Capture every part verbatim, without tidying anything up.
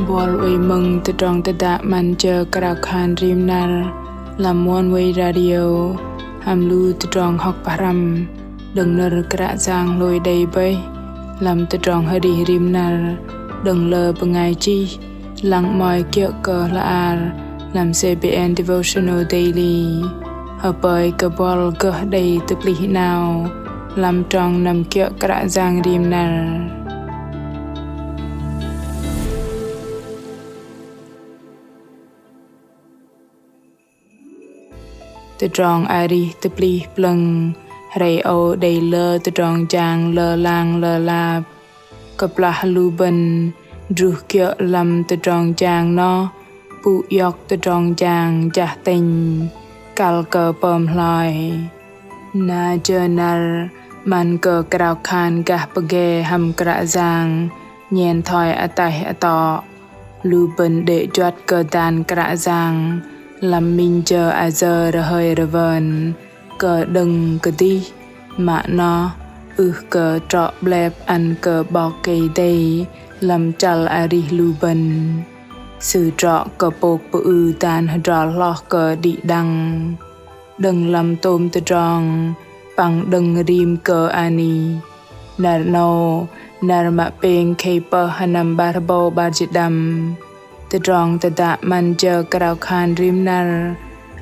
Buăl oei mơ̆ng tơdrong tơdă 'Măn jơ krao khan rim năr lăm Oneway Radio hăm lu tơdrong hŏk pơhrăm đơ̆ng nơ̆r Kră Yang hlôi đei bơih lăm tơdrong arih rim năr đơ̆ng lơ bơngai chih lăng 'mơ̆i kiơ̆ kơ hla ar lăm C B N Devotional Daily. Hơpơi kơ buăl gơh đei tơplih 'nao lăm trong năm kiơ̆ Kră Yang rim năr. Tơdrong arih tơplih plơ̆ng, hrei âu đei lơ tơdrong jang lơlang lơlap. Kơplah lu bơ̆n druh kiơ̆ lăm tơdrong jang noh, pŭ iŏk tơdrong jang jah tĕnh, kăl kơ pơm hloi. Na jơ năr 'măn kơ krao khan gah pơge hăm Kră Yang nhen thoi ataih atŏ. Lu bơ̆n đê̆ juăt kơ dan Kră Yang lăm minh jơ ayơ rơhơi rơwơn kơ đơ̆ng kơdih, mă noh ưh kơ trŏ 'blep ăn kơ 'Bok Kei-Dei lăm chăl arih lu bơ̆n. Sư trŏ kơ pôk pơư dan hơdrol hloh kơ đĭ đăng đơ̆ng lăm tôm tơdrong păng đơ̆ng rim kơ anih. Năr 'nâu, năr mă pêng khei pơh sơnăm 'bar hơbâu 'bar jĭt đăm. Tơdrong tơdă 'Măn jơ krao khan rim năr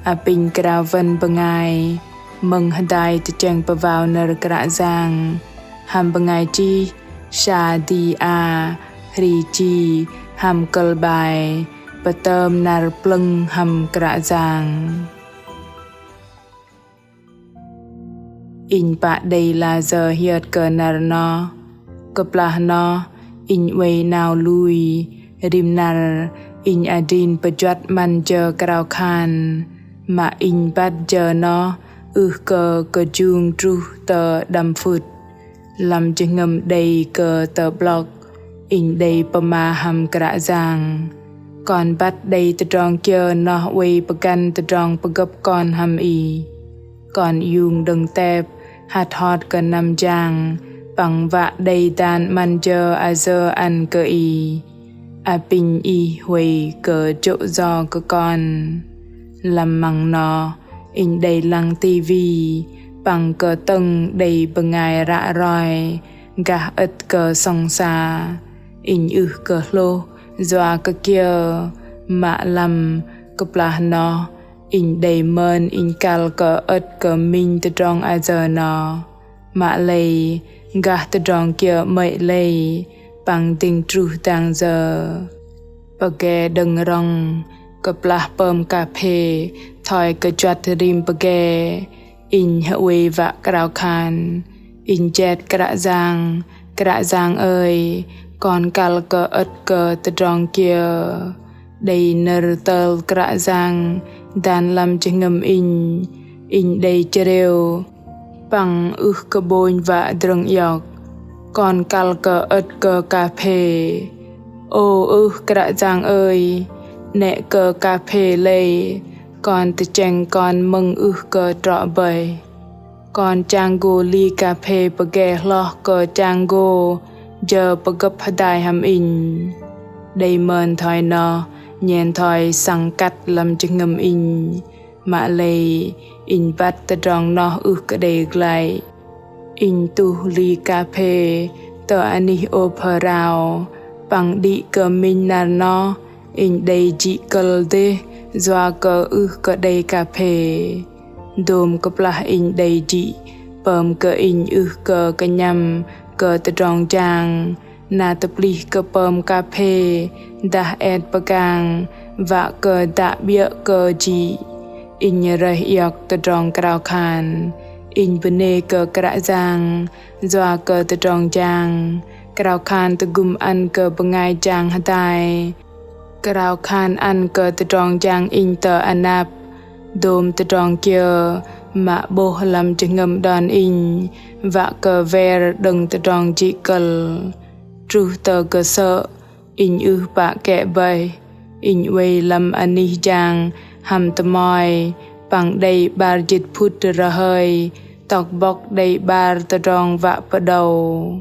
apinh krao wơn bơngai mơ̆ng hơdai tơchĕng pơwao nơ̆r Kră Yang hăm bơngai chih Sadia Hrichi hăm kơ̆l bai Pơtơm năr plơ̆ng hăm Kră Yang. Inh pă đei lah sơ̆ hiơt kơ năr noh. Kơplah noh inh oei 'nao lui, rim năr inh adrin pơjuăt 'măn jơ krao khan, mă inh băt jơ noh ưh kơ kơjung truh tơ đăm phŭt. Lăm jơhngơ̆m đei kơ tơ'blŏk, inh đei pơma hăm Kră Yang: Kon băt đei tơdrong kiơ noh oei pơgăn tơdrong pơgơ̆p kon hăm Ih. Kon iung đơ̆ng tep hăt hot kơ năm jang păng wă đei dan 'măn jơ ayơ ăn kơ Ih. Apinh Ih huay kơ jô̆ yo kơ kon. Lăm măng noh, inh đei lăng tivi păng kơtơ̆ng đei bơngai ră roi gah ơ̆t kơ sŏng sa. Inh ưh kơ hlôh yua kơ kiơ, mă lăm kơplah noh inh đei mơn inh kăl kơ ơ̆t kơ minh tơdrong ayơ noh. Mă lei gah tơdrong kiơ 'mơ̆i lei păng dĭng truh dang yơ. Pơge đơ̆ng rŏng, kơplah pơm ka phê thoi kơ juăt rim pơge, inh hơwei wă krao khan. Inh jet Kră Yang: Kră Yang ơi, kon kăl kơ ơ̆t kơ tơdrong kiơ? Đei nơ̆r tơl Kră Yang dan lăm jơhngơ̆m inh, inh đei chrêu păng ưh kơ 'bônh wă drơ̆ng iŏk: Kon kăl kơ ơ̆t kơ ka phê. Ô ưh Kră Yang ơi, 'nĕ kơ ka phê lei, kon tơchĕng kon mơ̆ng ưh kơ trŏ bơih. Kon chang gô li ka phê pơge hloh kơ chang gô jơ pơgơ̆p hơdai hăm inh. Đei mơn thoi noh nhen thoi săng kăt lăm jơhngơ̆m inh. Mă lei inh băt tơdrong noh ưh kơ đei glăi. Inh tuh li ka phê tơ anih ôp hơrao păng đĭ kơ minh năr noh inh đei jĭ kơ̆l dêh yua kơ ưh kơ đei ka phê. Dôm kơplah inh đei jĭ pơm kơ inh ưh kơ kơnhăm kơ tơdrong jang, na tơplih kơ pơm ka phê dah et pơgang wă kơ dă 'biơ̆ kơ jĭ. Inh rơih iŏk tơdrong krao khan. Inh bơnê kơ Kră Yang yua kơ tơdrong jang. Krao khan tơgŭm ăn kơ bơngai jang hơdai. Krao khan ăn kơ tơdrong jang inh tơ anăp. Dôm tơdrong kiơ mă 'bôh lăm jơhngơ̆m đon inh, wă kơ wer đơ̆ng tơdrong jĭ kơ̆l. Truh tơ kơsơ̆, inh ưh pă kĕ bơih. Inh oei lăm anih jang hăm tơmoi, păng đei 'bar jĭt phŭt rơhơi, tŏk bŏk đei 'bar tơdrong wă pơđâu.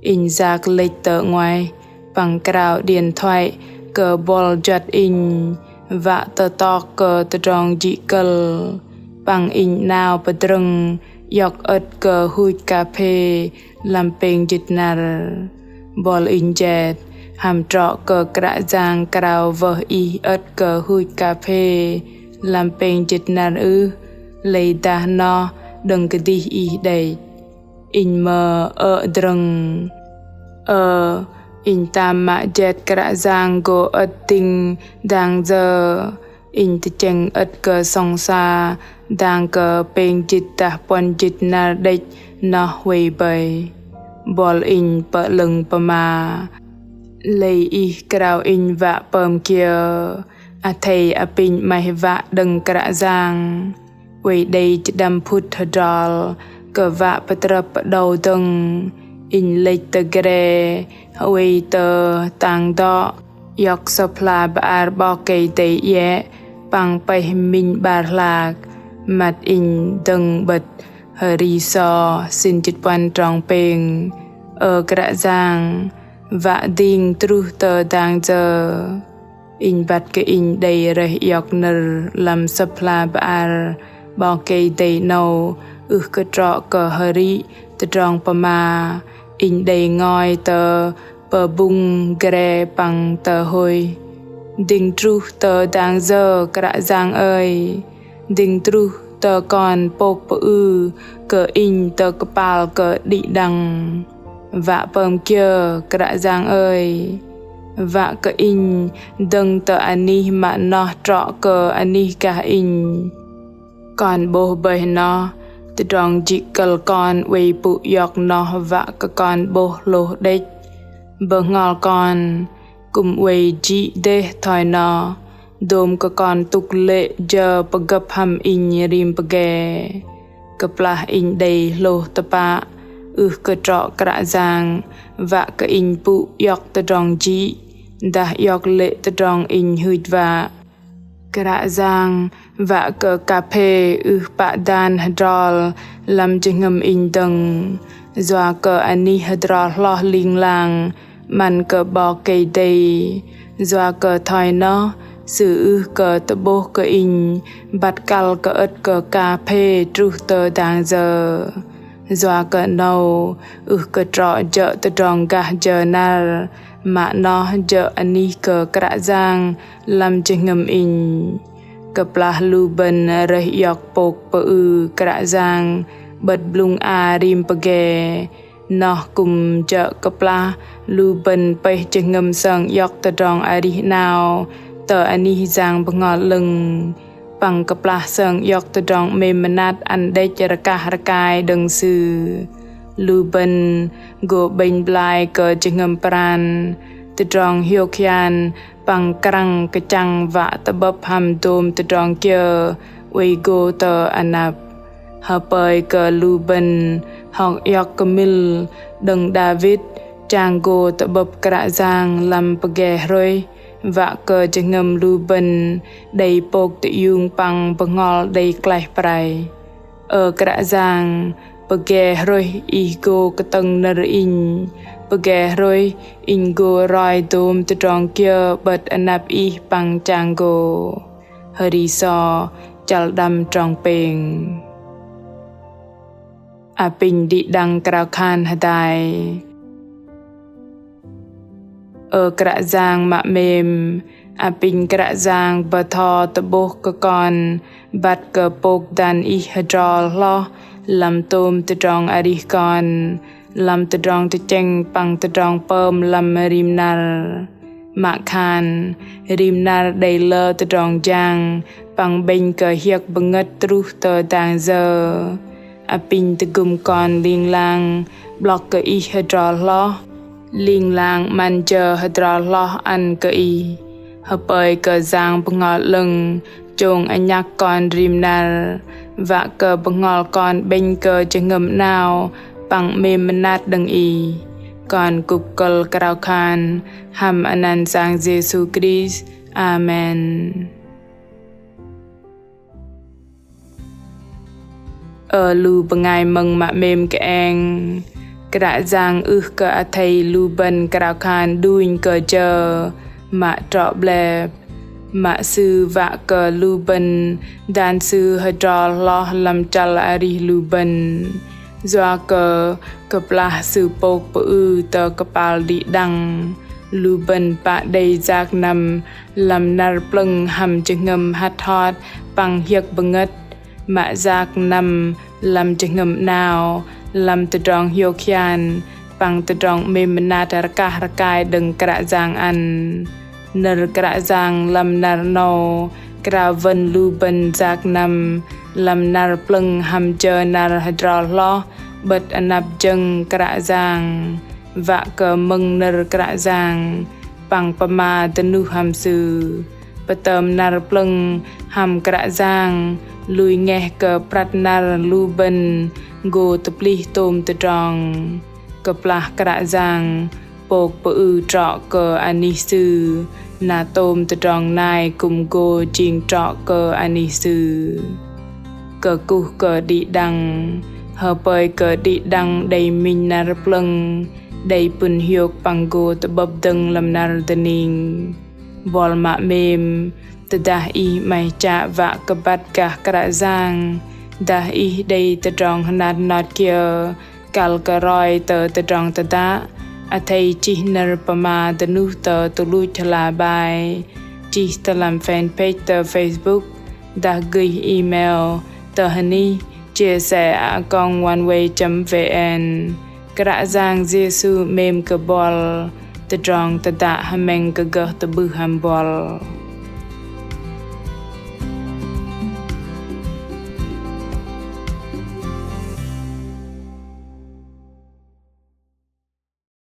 Inh yak lĕch tơ 'nguaih, păng krao điện thoại kơ buăl juăt inh wă tơtok kơ tơdrong jĭ kơ̆l, păng inh 'nao pơdrơ̆ng iŏk ơ̆t kơ huch ka phê lăm pêng jĭt năr. Buăl inh jet: Hăm trŏ kơ Kră Yang krao wơh ih ơ̆t kơ huch ka phê lăm pêng jĭt năr ưh, lei dah noh đơ̆ng kơdih ih đĕch? Inh mơ̆ ơ̆ drơ̆ng. Ơ, inh tam mă jet Kră Yang gô ơ̆t dĭng dang yơ, inh tơchĕng ơ̆t kơ sŏng sa dang kơ pêng jĭt dah puăn jĭt năr đĕch noh huay bơih. Buăl inh pơ'lơ̆ng pơma: Lei ih krao inh wă pơm kiơ? Athei apinh 'maih wă đơ̆ng Kră Yang. Oei đei chơđăm phŭt hơdrol kơ wă pơtrơp pơđâu dơ̆ng, inh lĕch tơ gre, oei tơ tang dŏ, iŏk Sơ̆p hla bơar 'Bok Kei-Dei iĕ păng pơih minh 'bar hlak, măt inh dơ̆ng 'bơ̆t. Hơri sô sĭn jĭt puăn trong pêng. Ơ Kră Yang, wă dĭng truh tơ dang yơ? Inh băt kơ inh đei rơih iŏk nơ̆r lăm Sơ̆p hla bơar 'Bok Kei-Dei 'nâu ưh kơ trŏ kơ hơri tơdrong pơma, inh đei ngôi tơ pơbŭng gre păng tơ hôi. Dĭng truh tơ dang yơ Kră Yang ơi? Dĭng truh tơ kon pôk pơư kơ inh tơ kơpal kơ đĭ đăng. Wă pơm kiơ Kră Yang ơi? Wă kơ inh dơ̆ng tơ anih mă noh trŏ kơ anih gah inh. Kon 'bôh bơih noh, tơdrong jĭ kơ̆l kon oei pŭ iŏk noh wă kơ kon 'bôh hlôh đĕch. Bơhngol kon kư̆m oei jĭ dêh thoi noh, dôm kơ kon tŭk lê̆ jơ pơgơ̆p hăm inh rim pơge. Kơplah inh đei hlôh tơpă, ưh kơ trŏ Kră Yang wă kơ inh pŭ iŏk tơdrong jĭ, dah iŏk lê̆ tơdrong inh hưch wă. Kră Yang wă kơ ka phê ưh pă dan hơdrol lăm jơhngơ̆m inh dơ̆ng, yua kơ anih hơdrol hloh ling lang 'măn kơ 'Bok Kei-Dei. Yua kơ thoi noh, Sư ưh kơ tơ'bôh kơ inh băt kăl kơ ơ̆t kơ ka phê truh tơ dang yơ. Yua kơ 'nâu, ưh kơ trŏ jơ̆ tơdrong gah jơ năr, mă noh jơ̆ anih kơ Kră Yang lăm jơhngơ̆m inh. Kơplah lu bơ̆n rơih iŏk pôk pơư Kră Yang 'bơ̆t blŭng a rim pơge, noh kư̆m jơ̆ kơplah lu bơ̆n pơih jơhngơ̆m sơng iŏk tơdrong arih 'nao tơ anih Yang Bơhngol 'Lơ̆ng, păng kơplah sơng iŏk tơdrong 'mêm mơnat ăn đĕch rơkah rơkai đơ̆ng Sư. Lu bơ̆n gô 'bĕnh blai kơ jơhngơ̆m pran, tơdrong hiôk hian păng krăng kơchăng wă tơ'bơ̆p hăm dôm tơdrong kiơ oei gô tơ anăp. Hơpơi kơ lu bơ̆n hŏk iŏk kơmil đơ̆ng Đavit, chang gô tơ'bơ̆p Kră Yang lăm pơge hrôih, wă kơ jơhngơ̆m lu bơ̆n đei pôk tơiung păng bơhngol đei klaih prai. Ơ Kră Yang, pơge hrôih Ih gô kơtơ̆ng nơ̆r inh, pơge hrôih inh gô roi dôm tơdrong kiơ 'bơ̆t anăp Ih păng chang gô. Hơri sô chăl đăm trong pêng. Apinh đĭ đăng krao khan hơdai. Ơ Kră Yang mă 'mêm, apinh Kră Yang bơtho tơ'bôh kơ kon băt kơ pôk dan Ih hơdrol hloh lăm tôm tơdrong arih kon, lăm tơdrong tơchĕng păng tơdrong pơm lăm rim năr. Mă khan rim năr đei lơ tơdrong jang păng 'bĕnh kơ hiơ̆k bơngơ̆t truh tơ dang yơ. Apinh tơgŭm kon ling lang 'blŏk kơ Ih hơdrol hloh, ling lang 'măn jơ hơdrol hloh ăn kơ Ih. Hơpơi kơ Yang Bơhngol 'Lơ̆ng chông anhăk kon rim năr, wă kơ bơhngol kon 'bĕnh kơ jơhngơ̆m 'nao păng 'mêm mơnat đơ̆ng Ih. Kon kŭp kơ̆l krao khan hăm anăn Yang Yêsu Krist. Amen. Ơ lu bơngai mơ̆ng mă 'mêm kơeng, Kră Yang ưh kơ athei lu bơ̆n krao khan đunh kơ jơ, mă trŏ 'blep. Mă Sư wă kơ lu bơ̆n dan Sư hơdrol hloh lăm chăl arih lu bơ̆n. Yua kơ kơplah Sư pôk pơư tơ kơpal đĭ đăng, lu bơ̆n pă đei yak năm lăm năr plơ̆ng hăm jơhngơ̆m hăt hot păng hiơ̆k bơngơ̆t. Mă yak năm lăm jơhngơ̆m 'nao, lăm tơdrong hiôk hian, păng tơdrong 'mêm mơnat rơkah rơkai đơ̆ng Kră Yang ăn. Nơ̆r Kră Yang lăm năr 'nâu krao wơ̆n lu bơ̆n yak năm lăm năr plơ̆ng hăm jơ năr hơdrol hloh 'bơ̆t anăp jơ̆ng Kră Yang, wă kơ mơ̆ng nơ̆r Kră Yang păng pơma dơnuh hăm Sư. Pơtơm năr plơ̆ng hăm Kră Yang lui ngeh kơ prăt năr lu bơ̆n gô tơplih tôm tơdrong. Kơplah Kră Yang pôk pơư trŏ kơ anih Sư, na tôm tơdrong nai kư̆m gô jing trŏ kơ anih Sư. Kơkuh kơ đĭ đăng, hơpơi kơ đĭ đăng đei minh năr plơ̆ng, đei pŭn hiôk păng gô tơ'bơ̆p dơ̆ng lăm năr dơning. Buăl mă 'mêm, tơdah ih 'maih chă wă kơ băt gah Kră Yang, dah ih đei tơdrong hơnat hơnot kiơ kăl kơ roi tơ tơdrong tơdă, athei chih nơ̆r pơma dơnuh tơ tơluch hla bơar, chih tơ lăm fanpage tơ Facebook, dah gơih email tơ hơnih chia sẻ a còng oneway chấm vn. Kră Yang Yêsu 'mêm kơ buăl, tơdrong tơdă hơmĕng kơ gơh tơ'bưh hăm buăl.